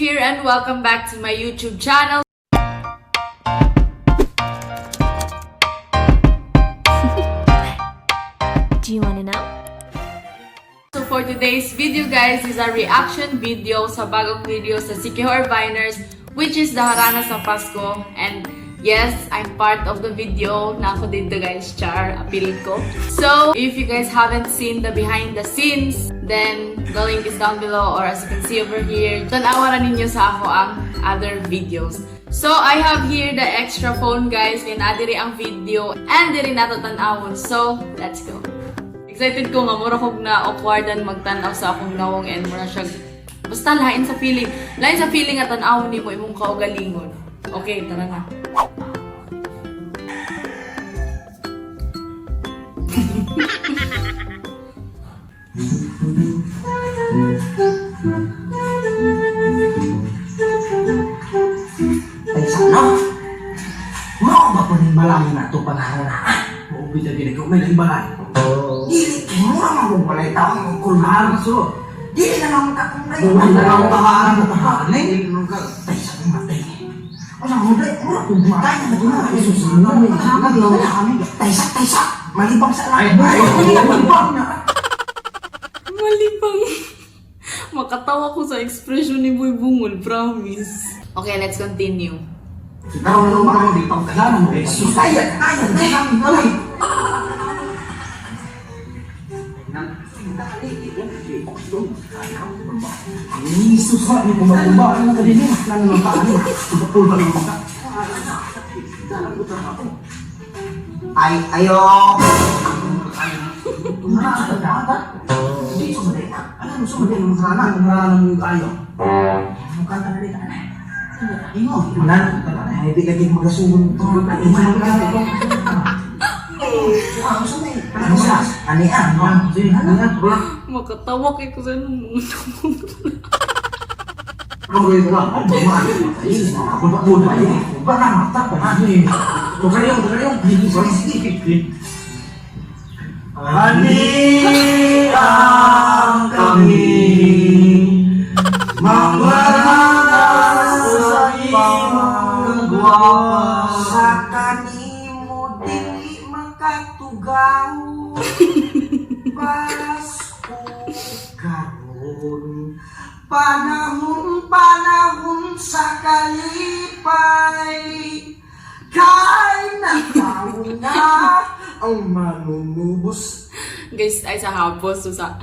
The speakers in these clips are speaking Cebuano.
here and welcome back to my YouTube channel. Do you want to know? So for today's video, guys, is a reaction video sa bagong video sa Siquijor Viners, which is the Harana sa Pasko. And yes, I'm part of the video na ako dito, guys, char, appeal ko. So if you guys haven't seen the behind the scenes, then the link is down below or as you can see over here. Tanawa ra ninyo sa ako ang other videos. So I have here the extra phone, guys, kay naa diri ang video and diri nato tan-awon. So let's go. Excited ko nga mura kog na awkwardan magtan-aw sa akong nawong and mura siya basta lain sa feeling. Lain sa feeling nga tan-awon nimo imong kaugalingon. Okay, tara na. Ay, sana. Mao ba po ning balay na ito panahon na? Maubi ta gini ko may laing balay. Dili kay mura man kong balay taong ang kulmaan. So, Dili na lang kakulay. wala na lang tahaan tahaan eh. Tay sa kong matay. Asa mo dai mura kong matay na ko na. Jesus, ano mo? Taysa, taysa. Malibang sa Ay, lang. ay, Malibang na. Malibang. Makatawa ko sa expression ni Boy Bungol, promise. Okay, let's continue. Karon no ba di pagkalan mo. Jesus. Ay, ay, ay, ay. Jesus wa ni kumba ano ka dinhi? Nang nang taan. Kumba ni ka. Ay, ayo. Di so madai. Ano so madai nang rana nang rana mo kayo. Mukha ka na rin. Ingo, nan. Ay, di lagi magasugon. Ay, man ka. Ano sa? Ani ah, no? Sige, nan. Bro. Makatawa kay ko sa nung Ano ko ito? Ako ba ko ba? Baka mata pa ni. Tukaryong, tukaryong. Sige, sige. Ani ang kami Mangwaranas sa imong kagwapa. Sa kanimo dili makatugaw. Pasko karon. Panahon, panahon sa kalipay. Kay nakaw na ang manunubos. Guys, ay sa hapos. So sa,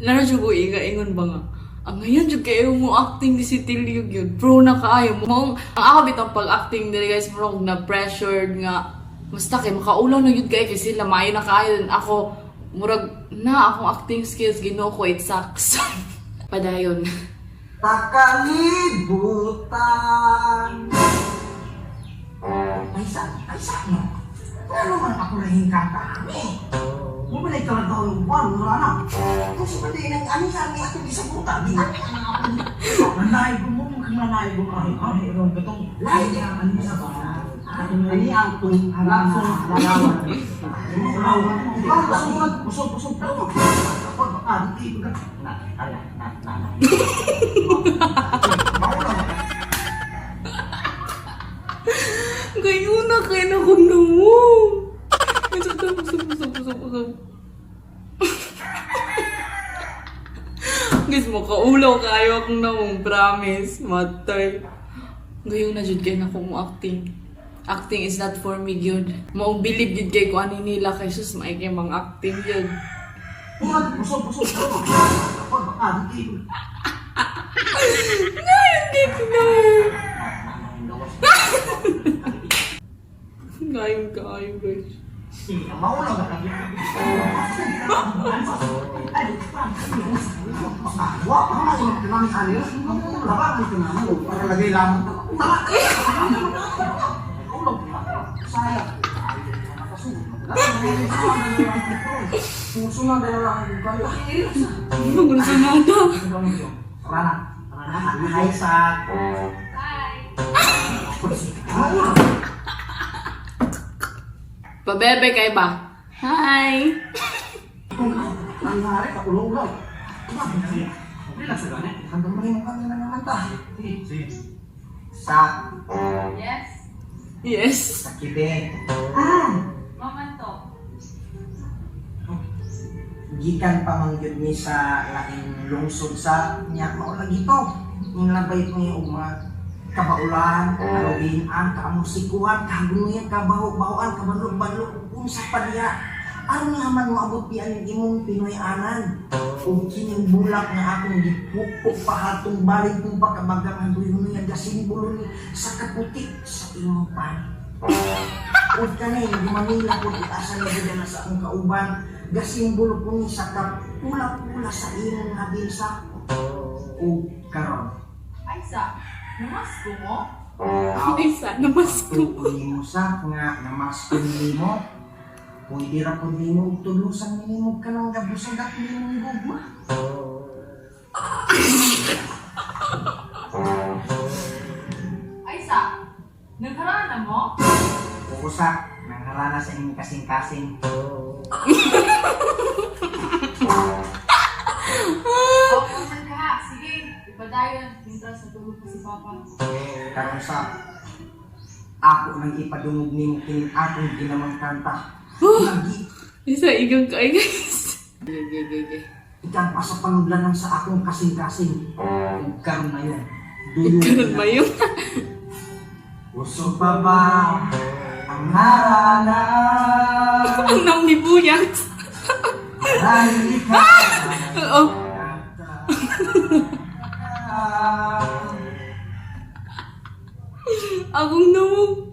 laro siya ko iga, ingon ba nga? Ang ngayon, jud kayo mo acting ni si Tilyog yun. Pro na kaayo. Mo, ang ako bitang pag-acting diri, guys, murag na pressured nga. Basta kay makaulaw na yun kay kasi sila maayo na kaayo. Ako, murag na akong acting skills Ginoo ko, it sucks. Padayon. Takalibutan. Ay sa, ay sa, no? Ano man ako lahing kakami? Bumalik ka lang daw yung buwan, wala na. Kung sa pwede nang ano sa amin ako di sa buta, di ano ang ako. Manay ko mo, manay ko mo. Ay, ron katong. Lahi. Ano sa ba? Ani ang tung lason lalawan. Usog, usog, usog. Ah, di ko Na, ala, na, na, na. Gayon na kayo na kong namo. Usog, usog, usog, usog, usog. Guys, makaulaw kayo akong namong promise. Matay. Gayon na jud kay na mo acting. Acting is not for me gyud. Maong believe gyud kay ko ani nila kay sus maay kay mang acting gyud. Usog, usog. Ah, di ko. Ngayon kay ko. Ngayon kaayo, guys. Maulaw na kami. Wa, pa man yung kinami ani. Wala ba kinami? Para lagay lamang. Sayang. Puso na dahil lang kayo. Ano sa nada? Rana. Hi sa. Pabebe kay ba? Hi. Ang hari, kaulong-ulong. Relax ka na. Hanggang mo yung kami na naman ta. Sige, sige. Sa Yes. Yes. sa kibe. Mamanto. Gikan pa man gyud ni sa laing lungsod sa nya mao lagi to. Ning labay ni og mga kabaulan, karubinan, kaamusikuan, kagunuyan, kabaho-bahoan, kabanlo-banlo, ug unsa pa diha. Aron nga man moabot diyan imong Pinoy-anan. Ug kining bulak nga akong gipukpok pahatong balik kong pagkabagang ang duyon niya simbolo ni sa kaputik sa imong panit. Ug kani Manila pud itasan ni gid na sa akong kauban, gasimbolo po ni sa kapula-pula sa imong nabilisa. Ug karon, Ay sa, namasko mo? Ay sa, namasko mo. tuon nimo sa nga namasko nimo. Pwede ra pud nimo og tulusan nimo kanang gabusag at nimong gugma. Ay sa, nagharana mo? Oo sa, nangarana sa imong kasing-kasing. Oo, man ka. Sige, ipadayon. Mintras natulog pa si Papa. Karon sa ako nang ipadungog nimo kining akong ginamang kanta. Lagi Isa, igang ka guys. Ge, ge, ge, ge. ikan pa sa panudlanan sa akong kasing-kasing. Ug karon na yun. Dulo Karon ba yun? Usog pa ba ang harana? Ang nang ni Buyang. Dahil ikaw Oo. Akong no.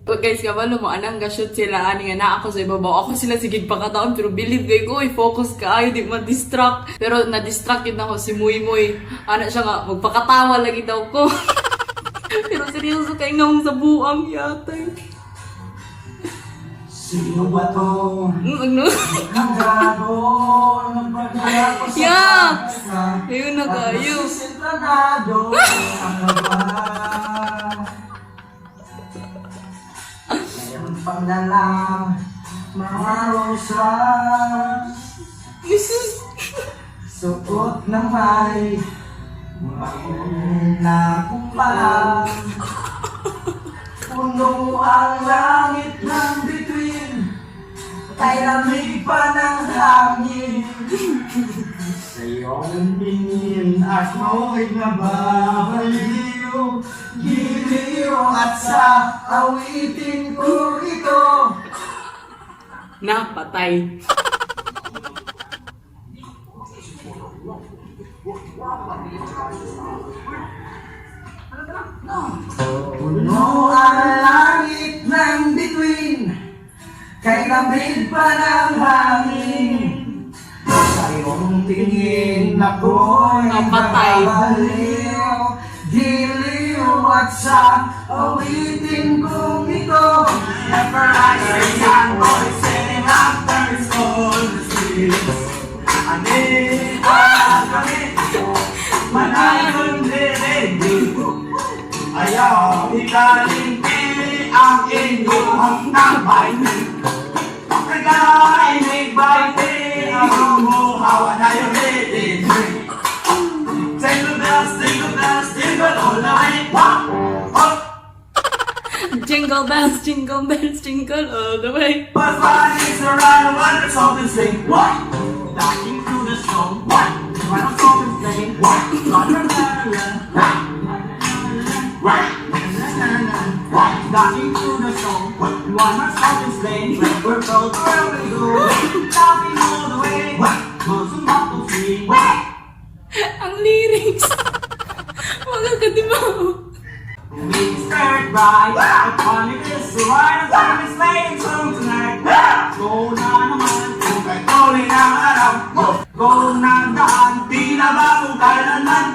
But guys, kabalo mo, anang gashoot sila, ani nga na ako sa ibabaw. Ako sila sige pakataon, pero believe kay ko, i-focus ka, ay, di ma-distract. Pero na-distract yun ako si Muy Muy. Ano siya nga, magpakatawa lagi daw ko. Pero seryoso kay ngam sa buang yata. Sino ba to? Ano? Ang gago ng pagkakako sa Yucks! pagkaka. Ayun na kayo. At nasisintranado ang ba? Ngayon pang dalang mga rosas. Jesus! Suot na may mauna kumpara. Puno ang langit ng bituin, kay lamig pa ng hangin. Sa iyong tingin ako'y nababaliw, giliw at sa awitin ko ito. Napatay. Puno ang langit ng bituin, kay lamig pa ng hangin. Sa iyong tingin ako'y Napatay. nababaliw, giliw at sa awitin kong ito. Never I say young boy sitting after school streets. Ani kami manayon diri. Ayaw ikalimpi ang inyong tambay. Nagainig bayti ang muhawa na yung ready. Jingle bells, jingle all the way. One, up. Jingle bells, jingle all the way. But finding around, wonder something sing. What? Dashing through the snow. What? When I'm something singing. What? What? What? What? Dashing through the snow. What? One more something sing. We're both where we go. Laughing all the way. What? Bosom up to see. What? Ang lyrics. Mga kadimaw. We skirt right. The funny is the right. I'm is playing song tonight. Go na naman. Kung kay Tony na araw. Go na daan. Di na ba kung kailanman?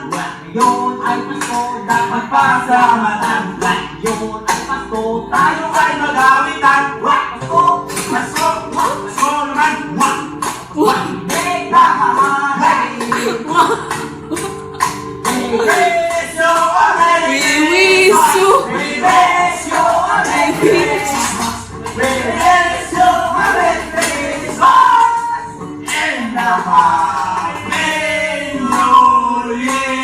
Ngayon ay Pasko, dapat pasalamatan. Ngayon ay Pasko, tayo ay mag-awitan. Pasko, Pasko, Pasko naman. Wow. Hey, hey, Wow. We wish you a Merry We wish you. We wish you a Merry Christmas. We wish you a Merry Christmas and a Happy New Year.